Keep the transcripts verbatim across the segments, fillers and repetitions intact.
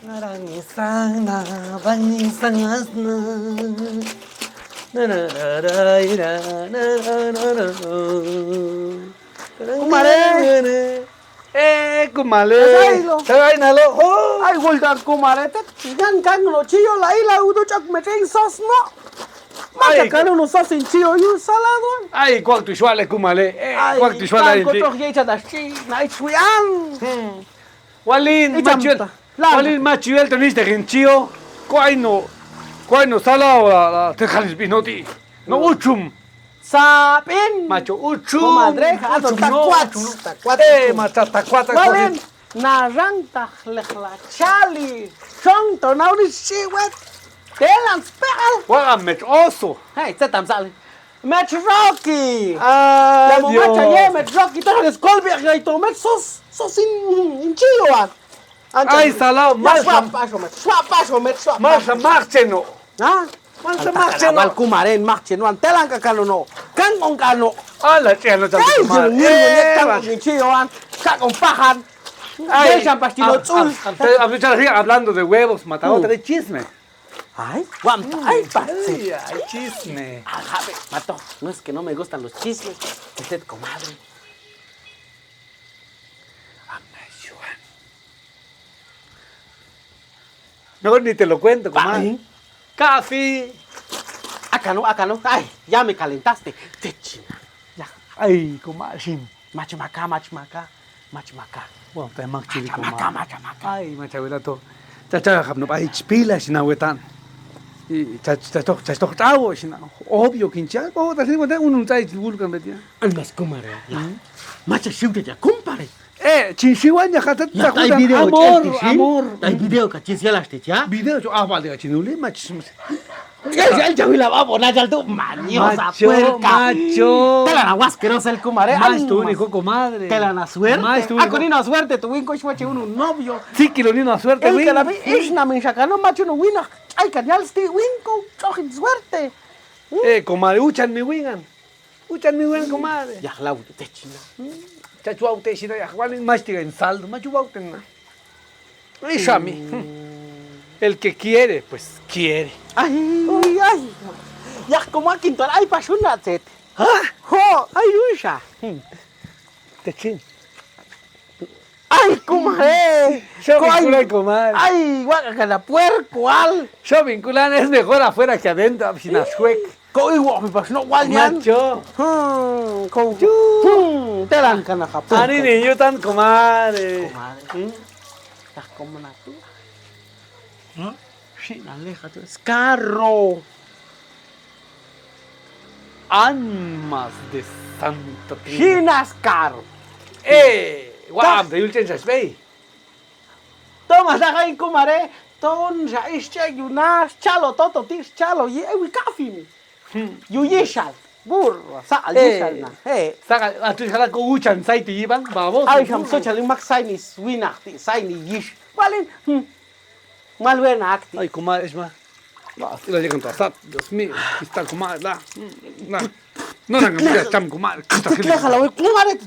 Narangi sana, bangi sangasna. Na, na, na, ra, ira, na, na, na, na. Kumare. Eh, kumare. Sagai lo. Sagai na lo. Oh. Ai, gol dan kumare. Tet, gan kan lo cio lai la udo cak meceng sos no. Maca kanu no sos in cio yu salah tuan. Ai, kuak tu suale kumare. Eh, ai, kuak tu suale kan inti. Kotok ye cadas ci, na icuian. Hmm. Walin, ijam maciuel, ta. Lang. Walin maciuel tu nis daging cio. Ko ai no, ko ai no salah la, la, te kalis binoti. No ujum. Sapin. Maco ujum. Komadre, ka ato ujum, no, takuat. Ujum, no. Takuat, eh, ujum. Maca takuat, takuat. Walin, narang tahlek la cali. Song to nau ni siwet. Telan spekal. Wah, amet oso. Hei, setam sali. Match Rocky. Ah, Dios. Yang mau macam ye, Match Rocky. Kita harus gol biar kayak itu. Match sos, sos in, in cio, ah. Anca. Ai, salah, ya, suap, paso, match. Suap, paso, match, suap, paso. Marcha, marcha, no. Hah? Marcha, marcha, no. Awal kumaren, marcha, no. Antelan ka kano, no. Kan ong kano. Alah, ceno cantik kumaren. Jangan ngomong, eh, kan ong cio, ah. Kan ong pahan. Ai, jangan sampai tino cul. Am-, am-, am-, am-, hablando de huevos, matado, hmm, tadi chisme. Ai, wam, ai, pasti. Iya, ai, chisme. Alabe, mato, no es que no me gustan los chismes. Este comadre. Ama Yuan. No, ni te lo cuento, comadre. Kafi. Akano, akano. Ai, ya me calentaste. Te cina. Ya. Ai, comadre. Macha maka, macha maka, macha maka. Wah, tai mak cili. Macha maka, comadre. Macha maka. Ai, macha wela to. Caca hap no pai cipila sina wetan. I, ca-, ca-, cacok, cacok cawo sina. Obvio kincia. Oh, tadi wetan unun cai bulu kan betia. Andas kumare. Hmm. Macha siu te ja kumpare. Eh, cisiwan ya kata. Ya, takutan. Tai video, amor, cek, amor. Tai video ka cisia las te ja. Video co apa dia cinuli macha. Ya, ya, jauh lah, apa, najal tu, manyo, macho, sapuer, ka. Macho. Tela na was kero sel kumare, mas, an, tu ni mas. Ko comadre. Tela na suerte. Mas, tu ni. Aku ko ni na suerte, tu wingko, cuma cewek unu novio. Siki lo ni na suerte, eh, wing. Kalau bi, is na min sakano, macho no wina. Ai, kan yal sti wingko, cokin suerte. Hmm? Eh, comadre, ucan mi wingan. Ucan mi wingan, comadre. Ya, lau, te cina. Hmm. Cacuau te cina, ya, wali mas tiga en saldo, macho bau tengah. Esa mi. Hmm. El que quiere, pues quiere. Ai, ai. Ya, como aquí en Tuan, ai, pasu na, set. Hah? Ho, ai, usa. Hmm. Te cin. Ai, kumare. Yo, ko, ai, vinculan, kumare. Ai, wak, kada puer, kual. Yo, vinculan, es mejor afuera que adentro, abis na suek. Ko iwok mi pas nok wal nian. Macho. Hmm, ko. Cu. Hmm, telan kana kapur. Ani ni yutan kumare. Kumare. Hmm? Tah kumana tu. Hmm? Si naleh kata. Skaro. Almas de Santa Trina. Si naskaro. Eh, wah, tah. Ampe yulcen sas bei. Toma sa kain kumare. Ton sa isce yunas calo toto ti calo ye ewi kafin. Hmm. Yu yisal. Bur, sa, eh, yisal na. He. Sa ka, atu kala ko ucan sai ti, bang, babo. Ai, sam so cali mak sai ni winak ti, sai ni yis. Palin, hmm. Malu enak ti. Ai, kumare, isma. Wah, ila jangan tasat. Dios mio, kita kumare lah. Hmm, nah. No, nang, cam kumare. Kita kira kalau kumare.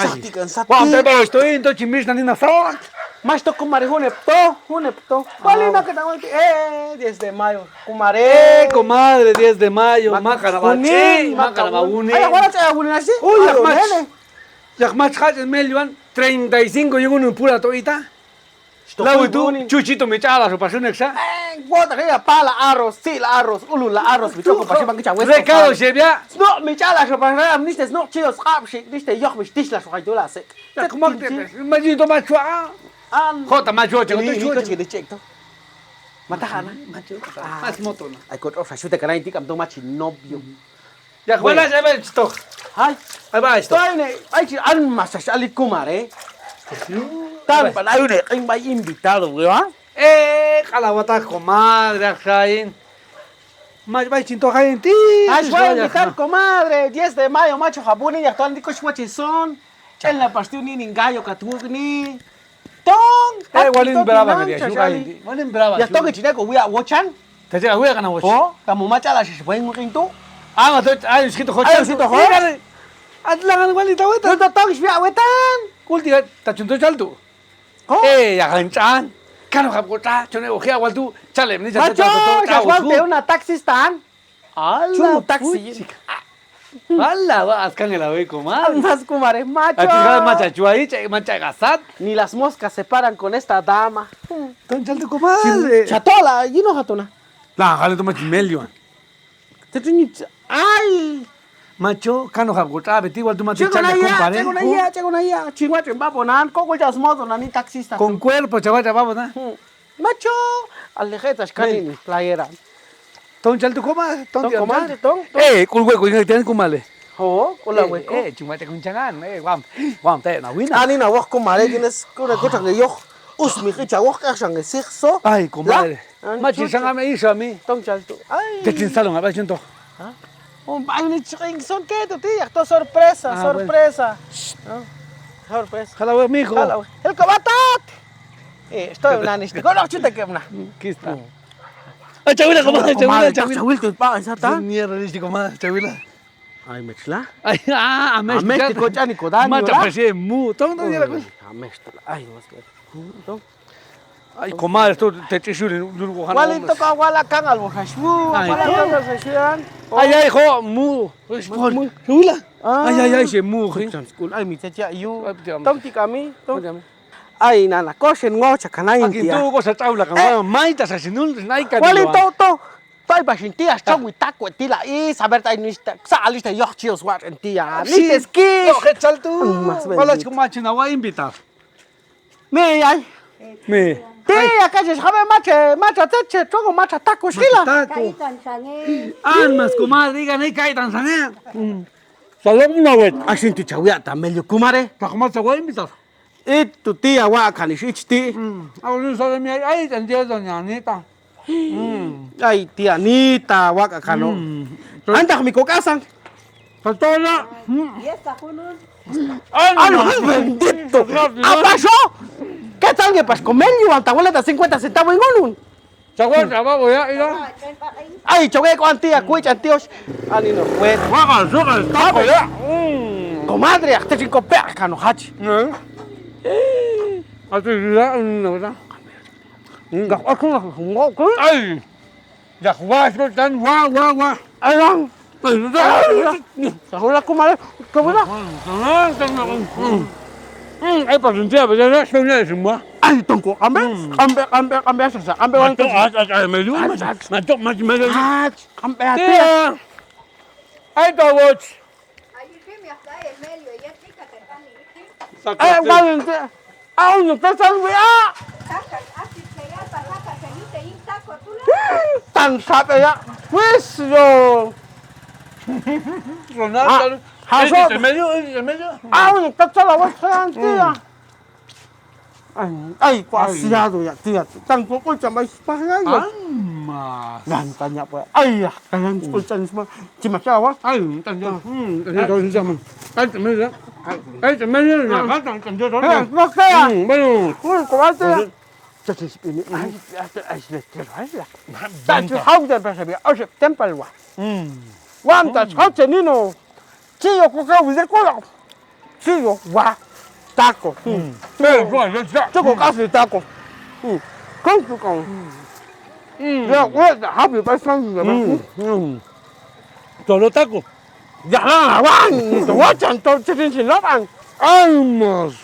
Ai. Sati kan, sati. Wah, te bawa esto, eh, ento cimis nanti nasak. Mas to kumare, hune to, hune to. Bali na ke tangan ti, eh, dies de Mayo. Kumare. Eh, comadre, dies de Mayo. Makan apa, kuning, makan apa kuning. Ayo, wala cak kuning nasi. Oh, ya, mas. Nene. Ya, mas, kaca meliuan, treinta y cinco, yang unu pula to ita. Lau itu, cuci tu mi cala so pasunek sa. Eh, gua tak kira pala aros, si la aros, ulu la aros, mi coko pasi bang kicau wes. Rekalo si dia. Snok mi cala so pasunek, niste snok cios kap si, niste yok mi stis la so kai tu la sek. Ya, kemang te, maju tu maju ah. An. Kok tak maju aja, ini, tu ini cuci. Kau cek, cek tu. Mata kana. Maju. Ah. Mas moto na. Ai, kau terus, sudah kena inti kam tu maci nobio. Ya, kuana saya main stok. Hai. Apa stok? Tuh, ini, ai, si an masa sali kumare. Tanpa lain, eh, yang baik invitado, ya. Eh, kalau watak comadre, kain. Mas, baik cinta kain, ti. Ay, suara invitado, comadre. Dies de Mayo, macho jabuni, ya, tuan, di kos, macho son. Cen lah pasti ni ninggayo ka tuo ni. Tong, eh, walin berapa dia? Walin berapa? Ya tong cina ko wiak wocan. Tadi aku ya kana wocan. Oh, kamu maca lah si sebuah ngering tu. Ah, tu ayo sekitu ko. Ayo sekitu ko. Ada langan walin tahu tu. Tong si wiak wetan. Kul tiga tacun tu cal tu. Oh. Eh, ya kancan. Kan aku kota, cuma oke awal tu calem ni. Maco, jadwal teh una taksi stan. Alah, taksi. Alah, wa askan ngelawi kumare. Mas kumare, maco. Ati kali maca cuai, cek maca kasat. Ni las moscas se paran con esta dama. Toncal tu kumare. Satola, you know how to na. Lah, kalau tu masih melion. Tetu ni, ai. Maco, kan oha kota, beti waktu maco cek na iya, kumpare. Cek na iya, cek na iya. Cingwa cek babo nan, kok kau cak semua tu nani taksi stan. Con cuerpo, cek na babo nan. Maco, alejetas kan ini pelayaran. Tong cal tu koma, tong cal tu koma. Eh, kul gue kau ingat tian koma le. Ho, kula gue ko. Eh, cuma cek kuncangan. Eh, wam. Wam, teh na wina. Ani na wah koma le jenis kau dah kau cak yoh. Us mi kica wah kau sang sikso. Ai, koma le. Maci sang ame iso mi. Tong cal tu. Ai. Tecin salong apa contoh? Hah? Oh, ayo ni cering son ke tu ti, yak to sorpresa, sorpresa. Sorpresa. Kalau mi ko. Kalau. Hel ko batat. Eh, estoy nanis. Kau nak cerita ke mana? Kista. Ah, cawil lah, kau mana? Cawil lah, cawil. Cawil tu, Pak, sata. Niar ni si kau mana? Cawil lah. Ai, match lah. Ai, ah, ames. Ames di kocak ni kau tadi. Macam pasti mu. Tong, tong, ya, aku. Ames tu. Ai, mas. Tong. Ai, koma tu teh tisu ni dulu ko. Wali tu kau wala kangal mo kasmu. Ai, wala tu. Kangal sesian. Ai, ai, ko mu. Mu. Sula. Ai, ai, ai, si mu. School ai mi caca yu. Tong ti kami, tong. Ai, nana, ko sen ngo cakanain ti. Akin tu ko sa tau lah kan. Mai ta sa sinul, nai kan. Wali tu, tu. Tai pasin tia, cong wi takut tila i, sabar tai ni sa alis tai yoh chill swat en tia. Ni teski. Yo kecal tu. Malas ko macin awa imbitar. Me, ai. Me. Ti, ya, ka, sabe mace, maca tece, cogo maca taku sila. Maca taku. Kaitan sange. An, mas, kumari, kan, kaitan sange. Hmm. Salam nawet. Asin tu cawiak tamel yo kumare. Tak maca wa imbitar. Itu ti awak kan isi iciti. Hmm. Aku ni salam ya, ai, dan dia tu nyanyi ta. Hmm. Ai, tia ni ta awak kano. Hmm. Antak miko kasang. Patola. Hmm. Yes, aku nun. Anu, bendito. Apa so? Ketal ge pas komen yu antawala da cincuenta centavo ingonun. Cawan, apa boya ilo? Ai, coge ko anti aku, cantios. Ani no, wet. Wah, kan suka tako ya. Hmm. Komadre, aku tadi ko pe kano haji. Hmm. Atu dia, hmm, apa? Enggak, aku enggak, enggak, aku. Ai. Dah, wah, terus dan wah, wah, wah. Alang. Ai, udah. Tahu lah, aku malah. Coba lah. Hmm, ai, pas nanti apa aja, sebenarnya semua. Ai, tongkok, ambil, ambil, ambil, ambil, sasa, ambil, ambil. Masuk, ah, ah, ah, maju, masuk, masuk, maju, maju. Ah, ambil hati ya. Ai, tawot. Ayo, Jim, ya está, el medio, ya explícate, Fanny. Eh, Valencia. Ah, uno está salve, ah. Tan sape ya. Wis yo. Ronaldo. Ah, haso. Él dice medio, él dice medio. Ah, uno está salve, Valencia. Ai, ai, kok asia tu ya, dia tu. Tangkok kok sampai sepah ya. Amas. Dan tanya apa? Ai, ya, kalian kucing semua. Cuma siapa? Ai, tanya. Hmm, tanya tahu sama. Ai, temen ya. Ai, temen ya. Kan tanya tahu. Eh, pakai ya. Hmm, baru. Kuat, kuat ya. Jadi ini, ai, ai, ai, ai, ai, ai. Bantah. Tahu dan bahasa biar. Oh, tempel wah. Hmm. Wah, tak kau cenino. Ciyo ko kau bisa kolak. Ciyo, wah, tako. Hmm. Eh, gua ada tak. Cukup kasih tako. Hmm. Kau tu kau. Hmm. Ya, gua tak habis pasang juga, Bang. Hmm. Hmm. Tolo tako. Jangan lawan. Itu wacan tol cedin sini lawan. Almas.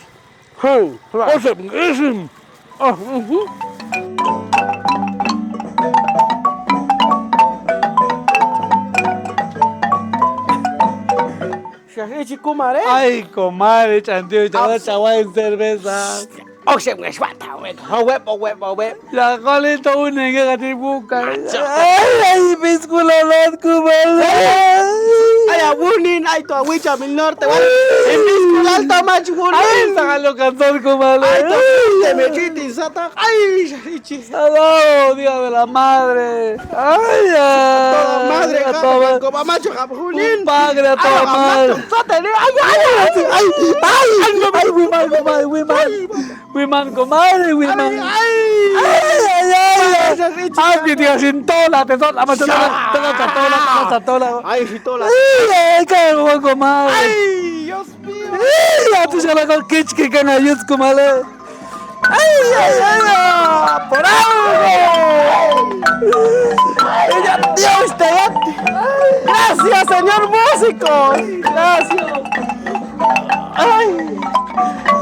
Hei, Osep, isim. Ah, mhm. Syah, eh, ci kumare. Ai, kumare, cantik, cawa, cawain cerveza. Osep, nggak suka tahu, eh. Hawep, hawep, hawep. Lah, kali tu uning ke kati buka. Macam. Ai, ai, bis kulalatku balik. Ai, abunin, ai, tu awi camin norte, wal. Ai, bis kulal tama cukunin. Ai, sangat lo kantor ku balik. Ai, tu te me cuiti satak. Ai, ici. Halo, Dios de la madre. Ai, ya. Toda madre, kau, kau, kau, mama, cakap hunin. Padre, toda madre. Ai, ai, ai, ai. Ai, ai, ai, Wiman, Wiman, Wiman. Wiman, kumare, Wiman. Ai, ai, ai, ai. Ai, ai, ai. Ai, dia tinggal sintola, tetot, ama tetot, tetot, satola, tetot, satola. Ai, sintola. Ai, ai, kan, kumare. Ai, Dios mío. Ai, atu salah kau kic, kic, kan, ayus, kumare. Ai, ai, ai, ai, por algo. Ella Dios te da. Gracias, señor músico. Gracias. Ai.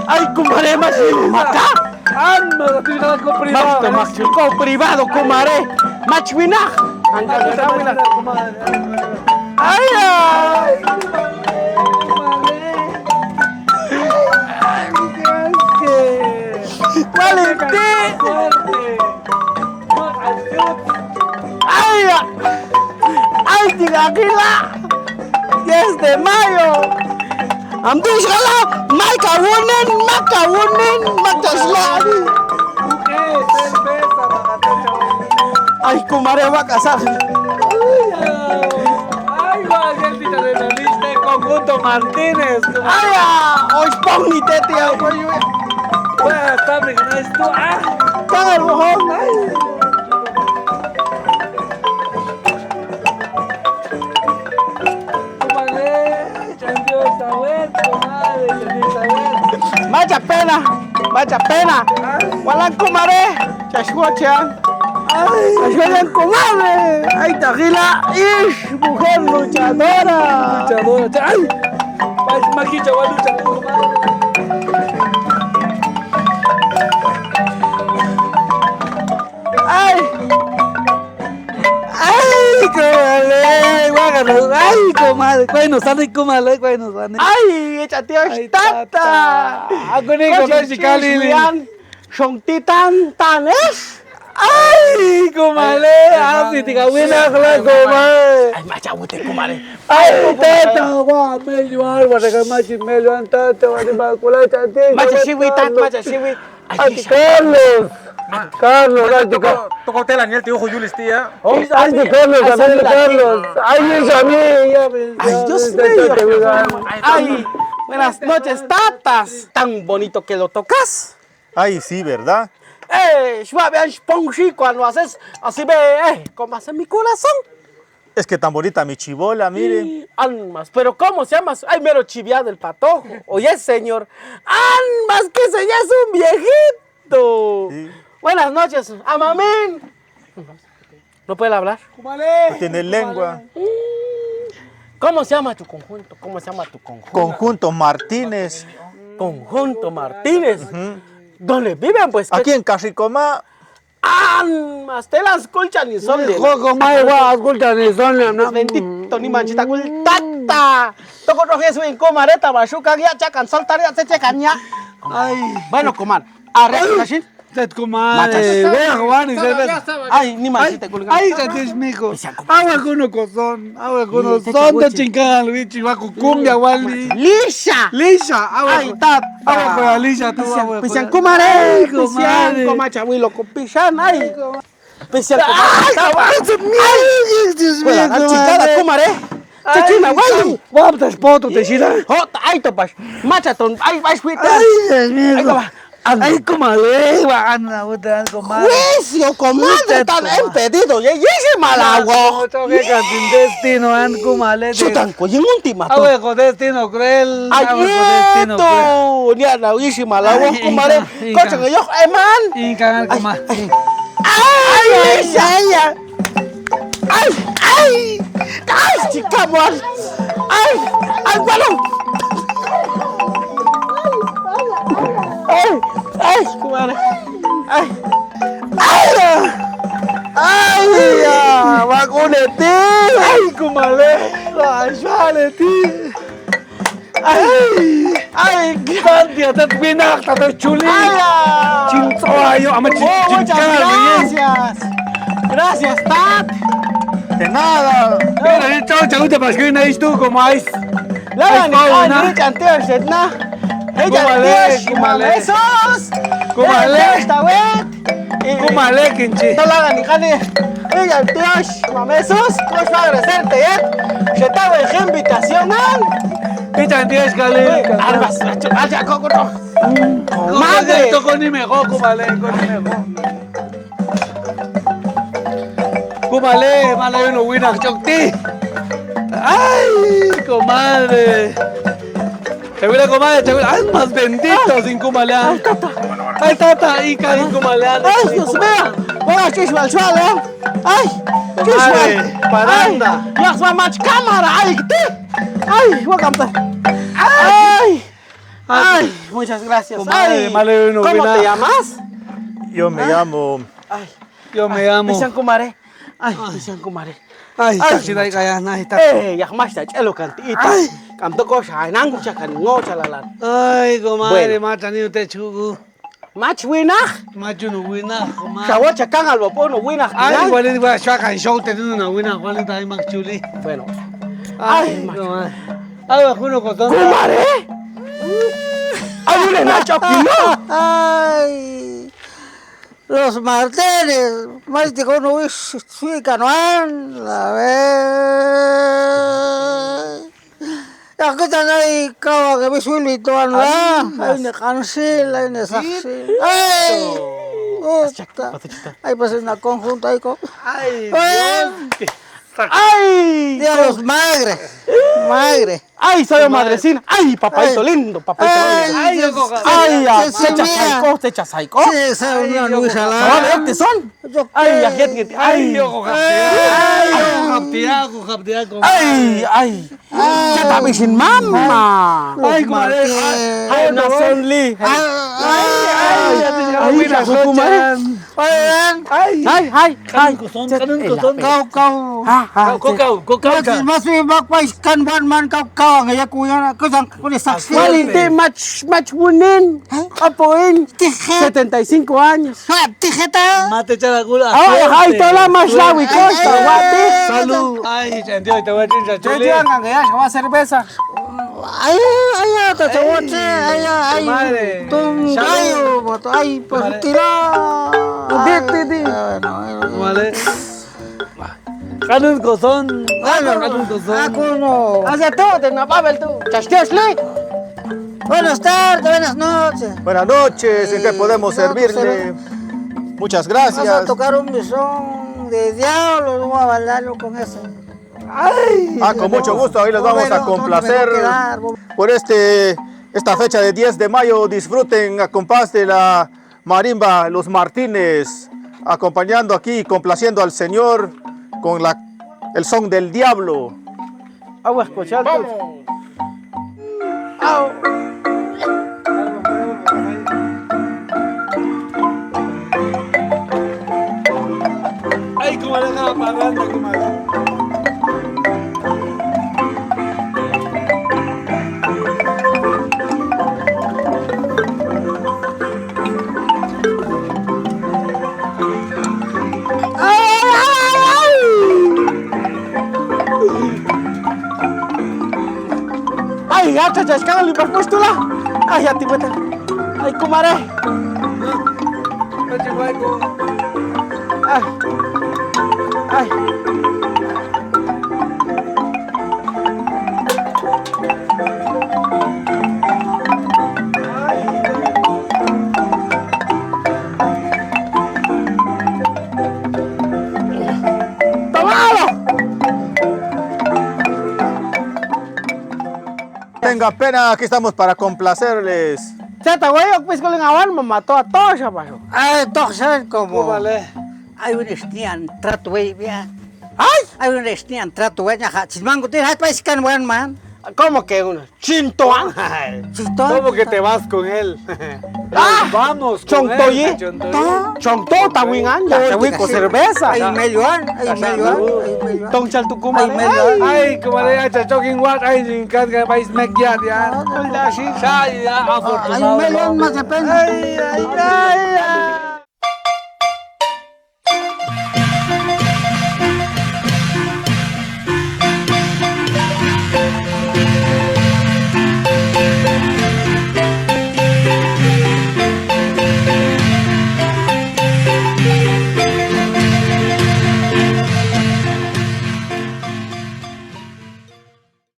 Ai, kumare, machi maka. Anda, tapi kalau kau privado. Machi, machi, kau privado, kumare. Machi wina. Anda, anda, wina. Ai, ai. Valentín. Ai, ai, tinggal gila. Diez de mayo. Ambil segala, mai kawinin, mak kawinin, mak kasih. Oke, cerveza, mak kata cowok. Ai, kumare, wak kasar. Ai, wak, yang tidak ada lista, conjunto Martínez. Ai, ya, ospong ni teti, ya, ospong ni. Wah, tapi kena itu, ah. Jangan bohong, ai. Kumare, cambio sawet, kumare, cambio sawet. Macha pena, macha pena. Walang kumare, casuo chan. Ai, casuo chan kumare. Ai, tagila, ish, mujer luchadora. Luchadora, chan. Ai, mas-, maki cawa lucha. Ai. Ai, kumare, wah, kan, ai, kumare, kuai no sani, kumare, kuai no sani. Ai, catios, ai, tata. Tata. Aku ni kau kau sekali ni. Song titan, tanes. Ai, kumare, ai, abis tiga wina kalau kumare. Ai, macha utek kumare. Ai, tata, wah, meluan, wah, dengan machi meluan, tata, wah, di bakula, cantik. Macha siwit, tat, macha siwit. Ai, Carlos. Carlos, ai, toko, toko telan ya, tio Julio, tio. Oh, ai, Carlos, ai, Carlos. Ai, Sami, ya. Ai, Dios mío. Ai, buenas noches, tatas. Tan bonito que lo tokas. Ay, sí, ¿verdad? Eh, suave, ay, Spongy, cuando haces así, ve, eh, como hace mi corazón. Es que tan bonita mi chibola, mire. Y almas, pero ¿cómo se llama? Ay, mero chivia del patojo. Oye, señor. Almas, que ese ya es un viejito. Sí. Buenas noches, Amamín. ¿No puede hablar? No tiene lengua. ¿Cómo se llama tu conjunto? ¿Cómo se llama tu conjunto? Conjunto Martínez. Conjunto Martínez. Ujú. ¿Dónde viven, pues? Aquí en Carricoma. Ah, mas te las escuchas ni son de... Koko mai wa escuchas ni son de... Bendito, ni manchita kul tata. Toko rojes win kumareta basuka ya, chakan soltar ya, se chekan ya. Ay. Bueno, coman. Arre, kasih. Tet kumare, wea, wani, cerveza. Ay, ni masih te kulingan. Ay, ay, cantik, mijo. Agua con uno cozón, agua con uno cozón, te chingaran, luichi, guaco, cumbia, wali. Lisha. Lisha, agua. Ay, con, tat, agua con la lisha, tu, agua con la. Pisian kumare, ay, pisian, kumare. Koma chawi loko, pisian, ay. Pisian kumare. Ay, ay, Dios mío. Ay, Dios mío, kumare. Chicina, ay, wali. Guap, te espoto, te sida. Ho, ay, topas. Macha ton, ay, ay, suite. Ay, Dios mío. Ay, koma. Ay, kumare, wa, an, na, utan, kumare. Juicio, comadre, tan impedido, ye, ye, se malago. Choque con destino, an, kumare. Sutan ko, ye, un ultimato. Awe ko destino cruel, ay, awe ko destino cruel. Ni ana, ye, se malago, kumare. Ay, kocho, yo, eman. Ingkangan, kumare. Ay, ay, ay. Ay, ay, ay, chica, man. Ay, ay, balón. Ay, ay, kumare. Ay, ay, ya, bagus, Leti. Ay, kumare. Ay, Leti. Ay, ay, Tat, dia Tat, winak, Tat, culi. Alah. Cinto, ayo, ama cin-, oh, cinta, muchas gracias. Gracias, Tat. De nada. Mira, ni chau, chau, te pas que na istu, como es. Lawan, ay, ni cantik, set, nah. Hey, kumare, cantik, kumare. Yesus. Kumare. Hey, Tawet. Kumare, kinchi. Tolong, ni, kan, ni. Hey, cantik, mame, Yesus. Quiero agradecerte, eh. Se te hago invitación, eh. Ih, cantik sekali. Awas, aja, aja, kok, kok, kok. Madre. Kok, kok, ni me, kok, kok balik, kok, ni me, kok. Comadre, mala uno winah cokti. Ay, comadre. Cawila, comadre, cawila. Ay, mas bendito, sin comadre. Ay, tata. Ay, tata, ikan sin comadre. Ay, Dios mío. Wah, cuy, sual, sual, ya. Ay, cuy, sual. Comadre, paranda. Ay, ya, selamat kamar, ay, gitu. Ay, welcome, teh. Ay. Ay, muchas gracias. Comadre, ay, mala uno winah. ¿Cómo te llamas? Yo me llamo. Ay. Yo me llamo. Pisang, comadre. Ay, pisang, comadre. Ay, ay, tak sih, tak macha. Kayak nah, tak. Eh, yak mas, tak celo kan ti ita. Ay. Kam toko saya nanggung cakan ngo calalan. Ay, comadre, bueno. Macha ni ute cugu. Mach winah. Machu no winah, comadre. Sawo cakang albo po no winah. Ay, winah. Wali wa cakan show te no winah, wali tai mak culi. Bueno. Ay, ay, macha. Comadre. Ay, aku no kotor. Comadre. Aduh, le, naco kino. Ay. Los Martínez, mas di kono wis sui kanoan, la weh. Ya kita nai kau ake wis wili tuan lah. Anas. Ini kansil, ini saksi. Gitu. Ay, uta. Ay, pasti nak konjunto ay kok. Ay, Dios. Ay, Dios, madre. Madre. Ay, soy madrecina. Ay, papaito lindo, papaito lindo. Ay, ay, yo kok. Ay, ya, se echa saiko, se echa saiko. Ay, yo kok. Ay, ya, get, get. Ay, yo kok. Ay, yo kok. Ay, ay. Chat habisin mama. Ay, comadre. Ay, ay, Nasonli. Ay, ay, ay, comadre. Ay, ay, ay. Kanun kosong, kanun kosong. Kau, kau. Kau, kau, kau, kau. Mas, mas, mak, pais kan ban man kau, kau, nggak ya, kuya, aku sang, aku ni saksi. Walin ti mach, mach wunin. Hah? Apoin. Tihe. Setenta y cinco años. Ha, tihe ta. Mate cara gula. Oh, ay, tola mas lawi kos, tawati. Salu. Ay, cantik, tawati, cantik. Jadi, nggak ya, sama cerveza. Ayo, ayo, ta cowok, ayo, ayo. Comadre. Tung, ayo, moto, ay, perhatilah. Ubit, di. Comadre. Kanun kosong. Kanun kosong. Aku no. Asa tu, te napa bel tu? Chas, chas, li. Buenas tardes, buenas noches. Buenas noches, ¿en qué podemos servirle? Muchas gracias. Vamos a tocar un mesón de diablo, vamos a bailarlo con ese. Ay, ah, con mucho gusto, ahí los vamos a complacer por este, esta fecha de diez de mayo. Disfruten a compás de la marimba Los Martínez, acompañando aquí, complaciendo al Señor con la, el son del diablo. Aguas, cochal. Vamos. Au. Ay, comadre, parranda, comadre. Ay, ay, ay, ay, ay. Ay, ya, ya, ya, sekarang lipas puesto lah. Ay, ya, tiba-tiba. Ay, comadre. Ay. Ay. Tomalo. Tenga pena, aquí estamos para complacerles. Cata, wey, ok, pis kuling awan mamato atau siapa, yo? Ay, toh, sen, como. Ay, udah setian, trat, wey, ya. Ay! Ay, un restian trato, wanya, ha, chismang kutir, hai, paisikan wan, man. ¿Cómo que uno? Chintoan. Chintoan. ¿Cómo que te vas con él? Ah! Vamos con él, Chontoyi. Chontoyi. Chonto, tawingan, ya, tawing ko cerveza. Ay, meluan, ay, meluan, ay, meluan. Tong chal tu kumain. Ay, meluan. Ay, kumain, ay, cocok, ingat, ay, ingat, país mekiat, ya. Ay, meluan, mas, depende. Ay, ay, ay, ay.